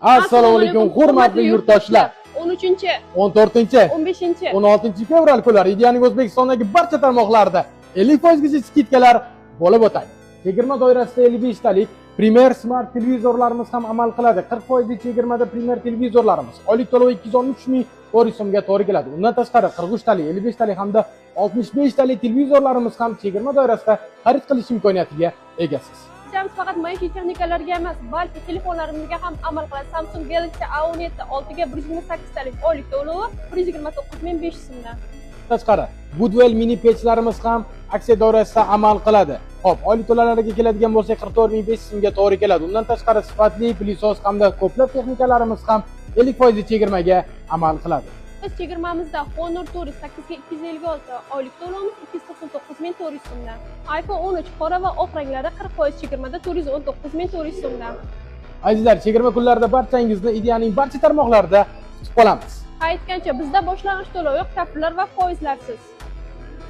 Assalomu alaykum, hurmatli yurtdoshlar. 13, 14, 15, 16 fevral kunlari Ideaning O'zbekistondagi barcha tarmoqlarida 50% gacha скидка lar bo'lib o'tadi. Chegirma doirasida 55 talik Premier Smart televizorlarimiz ham amal qiladi. 40% chegirmada Premier televizorlarimiz oylik to'lovi 263 400 so'mga to'g'ri keladi. Undan tashqari 43 talik, 55 talik hamda 65 talik televizorlarimiz ham chegirma doirasida xarid qilish imkoniyatiga egasiz. Aksiyamiz faqat maishiy texnikalarga emas, balki telefonlarimizga ham amal qiladi. Samsung Galaxy A17 6 ga 128 talik oylik to'lovi 129 500 so'mdan. Tashqari Goodwill mini pechlarimiz ham aksiya doirasida amal qiladi. Xo'p, oylik to'lovlarga keladigan bo'lsak, 44 500 so'mga to'g'ri keladi. Undan tashqari sifatli пылесос hamda ko'plab texnikalarimiz ham 50% chegirmaga amal qiladi. Biz chegirmamizda Honor Tourist 8 ga 256 oylik to'lovimiz 299 400 so'mdan. iPhone 13 qora va oq ranglari 40% chegirmada 419 400 so'mdan. Azizlar, chegirma kunlarida barchangizni Ideaning barcha tarmoqlarida kutib qolamiz. Aytgancha, bizda boshlang'ich to'lov yo'q, kafillar va foizlarsiz.